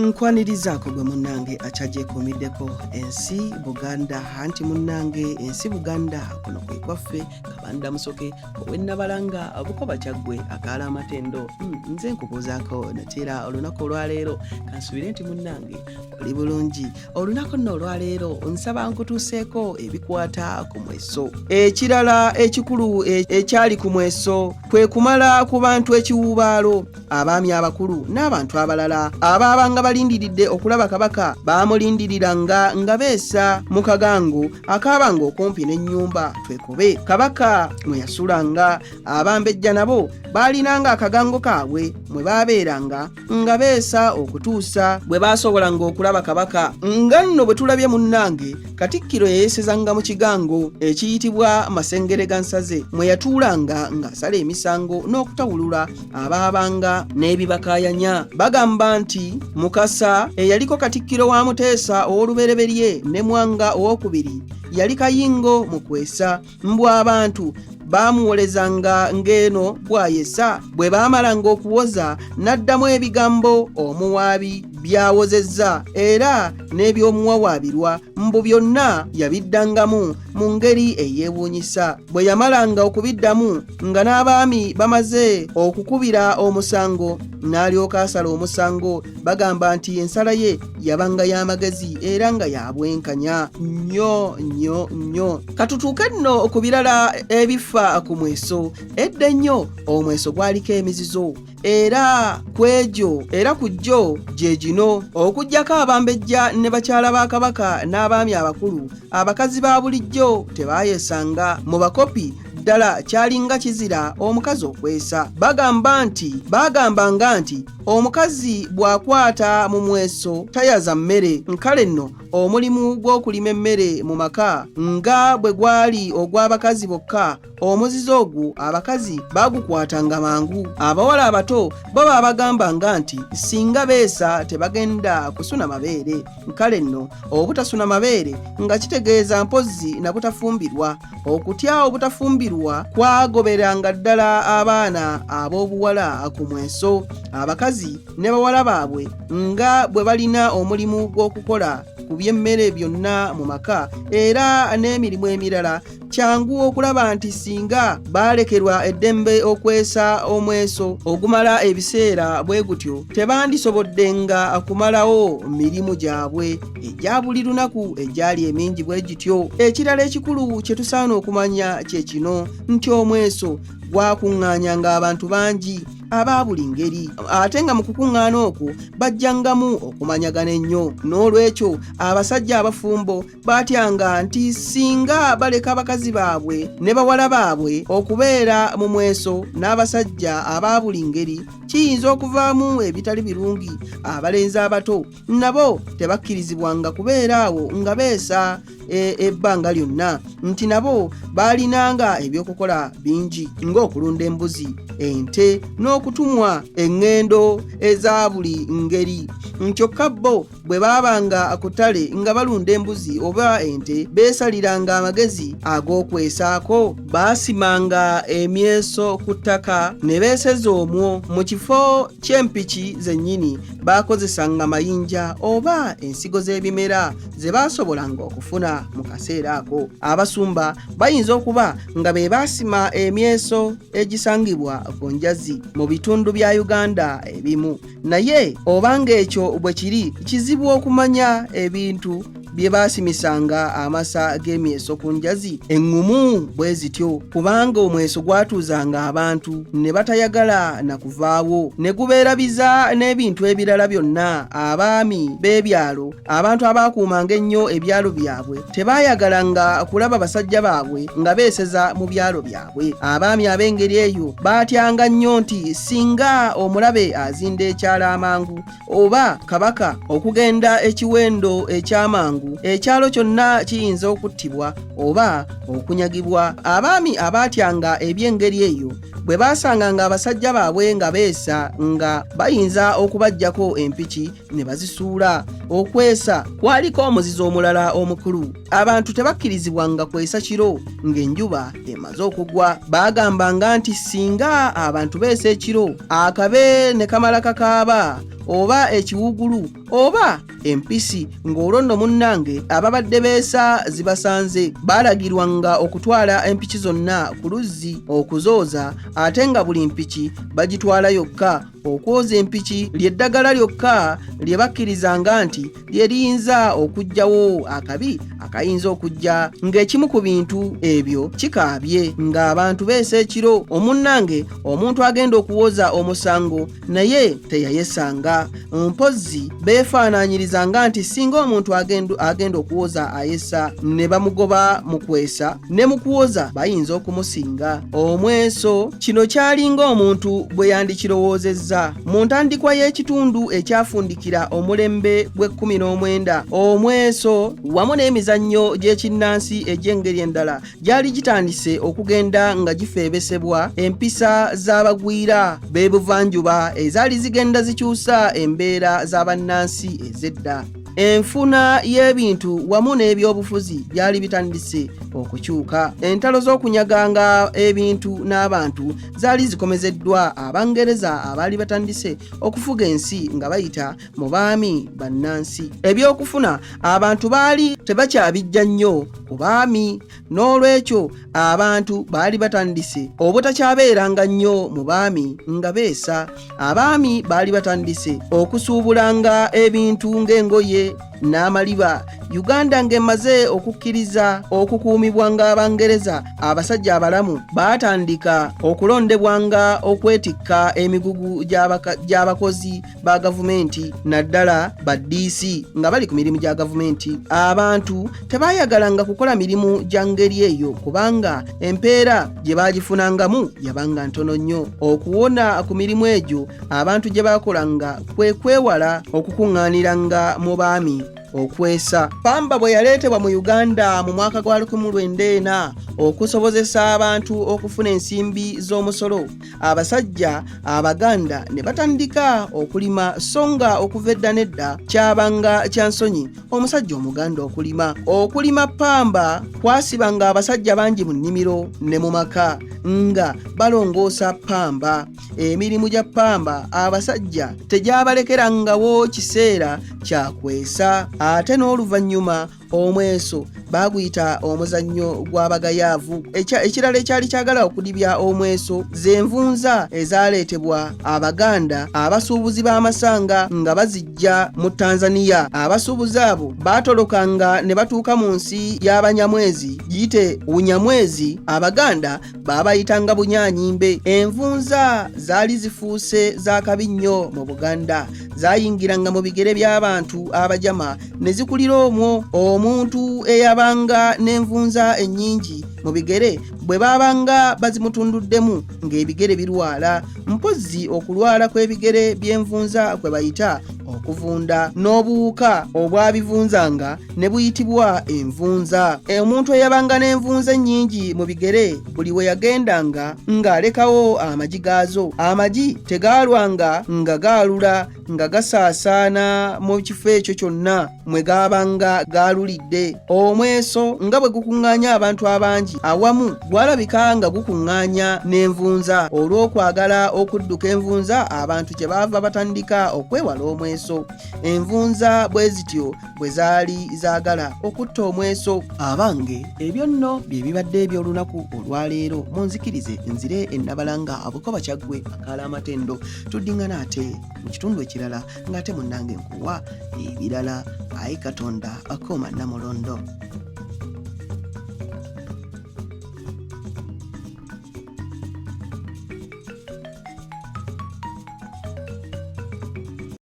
Nkwanirizaako gwe munnange akyagyekuumiddeko ensi Buganda, anti munnange ensi Buganda kuno kwe kwaffe. Kabanda Musoke ow'Ennabalanga, Bukoba, Kyaggwe, akaala amatendo. Nze nkubuuzaako nateera olunaku olwaleero. Kansuubire nti munnange oli bulungi. Olunaku nno olwaleero nsaba nkutuuseeko ebikwata ku mweso. Ekirala ekikulu ekyali ku mweso kwe kumala ku bantu ekiwuubaalo. Abaami abakulu n'abantu abalala abaabanga balindiridde okulaba kabaka baamulindiriranga nga beesa mu kagango akaabanga okumpi n'ennyumba Twekobe kabaka mwe yasulanga. Abambejja nabo baalinanga akagango kaabwe mwe baabeeranga nga beesa okutuusa bwe baasobolanga okulaba kabaka. Nga nno bwe tulabye munnange, Katikkiro yeyesezanga mu kigango ekiyitibwa Masengere ga Nsaze mwe yatuulanga ng'asala emisango n'okutawulula abaabanga n'ebibakaayanya. Bagamba nti Mukasa eyaliko Katikkiro wa Muteesa ow'olubereberye ne Mwanga ow'okubiri yali kayingo mu kwesa. Mbu abantu baamuwolezanga ng'eno bw'ayesa. Bwe baamalanga okuwoza n'addamu ebigambo omuwaabi by'awozezza era n'eby'omuwawaabirwa, mbu byonna yabiddangamu mu ngeri eyeewuunyisa. Bwe yamalanga okubiddamu nga n'abaami bamaze okukubira omusango, n'alyoka asala omusango. Bagamba nti ensala ye yabanga y'amagezi era nga ya bwenkanya nnyo nnyo nnyo. Katutuuke nno ku birala ebifa ku mweso. Edda ennyo omweso gwaliko emizizo, era ku egyo era ku gyo gye gino: okuggyako abambejja ne bakyala ba kabaka n'abaami abakulu, abakazi ba bulijjo tebaayesanga. Mu bakopi ddala kyalinga kizira omukazi okwesa. Bagamba nti baagambanga nti omukazi bw'akwata mu mweso tayaza mmere. Kale nno omulimu gw'okulima emmere mu maka nga bwe gwali ogw'abakazi bokka, omuzizo ogwo abakazi baagukwatanga mangu. Abawala abato bo baabagambanga nti singa beesa tebagenda kusuna mabeere. Kale nno obutasuna mabeere nga kitegeeza mpozzi na butafumbirwa. Okutya obutafumbirwa kwagoberanga ddala abaana ab'obuwala ku mweso. Abakazi ne bawala baabwe nga bwe balina omulimu gw'okukola ku by'emmere byonna mu maka era n'emirimu emirala, kyangu okulaba nti singa baalekerwa eddembe okwesa omweso ogumala ebiseera bwe gutyo, tebandisoboddenga kumalawo mirimu gyabwe egya buli lunaku egyali emingi bwe gityo. Ekirala ekikulu kye tusaana okumanya kye kino nti omweso gwakuŋŋaanyanga abantu bangi aba buli ngeri, ate nga mu kukuŋŋaana okwo bajjangamu okumanyagana ennyo. N'olwekyo abasajja abafumbo baatyanga nti singa baleka bakazi baabwe ne bawala baabwe okubeera mu mweso n'abasajja aba buli ngeri, kiyinza okuvaamu ebitali birungi. Abalenzi abato nabo tebakkirizibwanga kubeera awo nga beesa ebbanga lyonna, nti nabo baalinanga ebyokukola bingi ng'okulunda embuzi, ente n'okutumwa eŋŋendo eza buli ngeri. Kyokka bo bwe baabanga ku ttale nga balunda embuzi oba ente, beesaliranga amagezi ag'okwesaako. Baasimanga emyeso ku ttaka ne beeseza omwo. Mu kifo ky'empiki zennyini baakozesanga mayinja oba ensigo z'ebimera ze baasobolanga okufuna mu kaseera ako. Abasumba bayinza okuba nga be baasima emyeso egisangibwa ku njazi mu bitundu bya Uganda ebimu. Naye obanga ekyo bwe kiri, kizibu okumanya ebintu bye baasimisanga amasa g'emyeso ku njazi eŋŋumu bwe zityo, kubanga omweso gwatuuzanga abantu ne batayagala na kuvaawo, ne gubeerabiza n'ebintu ebirala byonna. Abaami b'ebyalo, abantu abaakuumanga ennyo ebyalo byabwe, tebaayagalanga kulaba basajja baabwe nga beeseza mu byalo byabwe. Abaami ab'engeri eyo baatyanga nnyo nti singa omulabe azinda ekyalo amangu oba kabaka okugenda ekiwendo eky'amangu, ekyalo kyonna kiyinza okuttibwa oba okunyagibwa. Abaami abaatyanga eby'engeri eyo bwe baasanganga abasajja baabwe nga beesa, nga bayinza okubaggyako empiki ne bazisuula. Okwesa kwaliko omuzizo omulala omukulu. Abantu tebakkirizibwanga kwesa kiro ng'enjuba emaze okugwa. Baagambanga nti singa abantu beesa ekiro, akabe ne kamala kakaaba. oba ekiwugulu oba empisi, ng'olwo nno munnange ababadde beesa zibasanze. Baalagirwanga okutwala empiki zonna ku luzzi okuzooza, ate nga buli mpiki bagitwala yokka. Okwoza empiki ly'eddagala lyokka lye bakkirizanga nti lye liyinza okuggyawo akabi akayinza okujja ng'ekimu ku bintu ebyo kikaabye ng'abantu beesa ekiro. Omunnange omuntu agenda okuwoza omusango naye teyayesanga. Mpozzi beefaanaanyirizanga nti singa omuntu agenda okuwoza ayesa ne bamugoba mu kwesa ne mu kuwoza bayinza okumusinga. Omweso kino kyalinga omuntu bwe yandikirowoozezza mu ntandikwa y'ekitundu ekyafundikira omulembe gw'e-19. Omweso wamu n'emizannyo gy'ekinnansi egy'engeri endala gyali gitandise okugenda nga gifeebesebwa empisa z'abagwira b'ebuvanjuba ezaali zigenda zikyusa embeera z'abannansi ez'edda. Enfuna y'ebintu wamu n'ebyobufuzi byali bitandise okukyuka. Entalo z'okunyaganga ebintu n'abantu zaali zikomezeddwa Abangereza abaali batandise okufuga ensi nga bayita mu baami bannansi. Ebyokufuna abantu baali tebakyabijja nnyo ku baami, n'olwekyo abantu baali batandise obutakyabeeranga nnyo mu baami nga beesa. Abaami baali batandise okusuubulanga ebintu ng'engoye n'amaliba. Uganda ng'emaze okukkiriza okukuumibwa ng'Abangereza, abasajja abalamu baatandika okulondebwanga okwetikka emigugu gy'abakozi ba gavumenti, naddala ba DC nga bali ku mirimu gya gavumenti. Abantu tebayagalanga kukola mirimu gya ngeri eyo kubanga empeera gye baagifunangamu yabanga ntono nnyo. Okuwona ku mirimu egyo abantu gye baakolanga kwe kwewala okukuŋŋaaniranga mu baami okwesa. Pamba bwe yaleetebwa mu Uganda mu mwaka gwa 1904 okusobozesa abantu okufuna ensimbi z'omusolo, abasajja Abaganda ne batandika okulima, so nga okuva edda n'edda kyabanga kya nsonyi omusajja Omuganda okulima. Okulima pamba kwasibanga abasajja bangi mu nnimiro ne mu maka nga balongoosa pamba. Emirimu gya pamba abasajja tegyabalekerangawo kiseera kya kwesa, ate n'oluvannyuma omweso baaguyita omuzannyo gw'abagayaavu. Ekirala ekyali kyagala okudibya omweso z'envunza ezaaleetebwa Abaganda abasuubuzi b'amasanga nga bazijja mu Tanzania. Abasuubuzi abo baatolokanga ne batuuka mu nsi y'Abanyamwezi giyite Unyamwezi. Abaganda baabayitanga Bunyanyimbe. Envunza zaali zifuuse za kabi nnyo mu Buganda. Zaayingiranga mu bigere by'abantu abajama ne zikulira omwo. Omuntu eyabanga n'envunza ennyingi mu bigere bwe baabanga bazimutunduddemu ng'ebigere birwala. Mpozzi okulwala kw'ebigere by'envunza kwe bayita okuvunda, n'obuwuka obwabivunzanga ne buyitibwa envunza. Omuntu eyabanga n'envunza ennyingi mu bigere buli we yagendanga ng'alekawo amagi gaazo. Amagi tegaalwanga nga gaalula nga gasaasaana mu kifo ekyo kyonna mwe gaabanga gaalulidde. Omweso nga bwe gukuŋŋaanya abantu abangi awamu, gwalabika nga gukuŋŋaanya n'envunza. Olw'okwagala okudduka envunza, abantu kye baava batandika okwewala omweso. Envunza bwe zityo bwe zaali zaagala okutta omweso. Abange, ebyo nno bye bibadde eby'olunaku olwaleero. Munzikirize nzire e Nabalanga, Bukoba, Kyaggwe, Akaala Amatendo. Tuddiŋŋana ate mu kitundu ekirala ng'ate munnange nkuwa ebirala. Ayi Katonda akuuma Nnamulondo.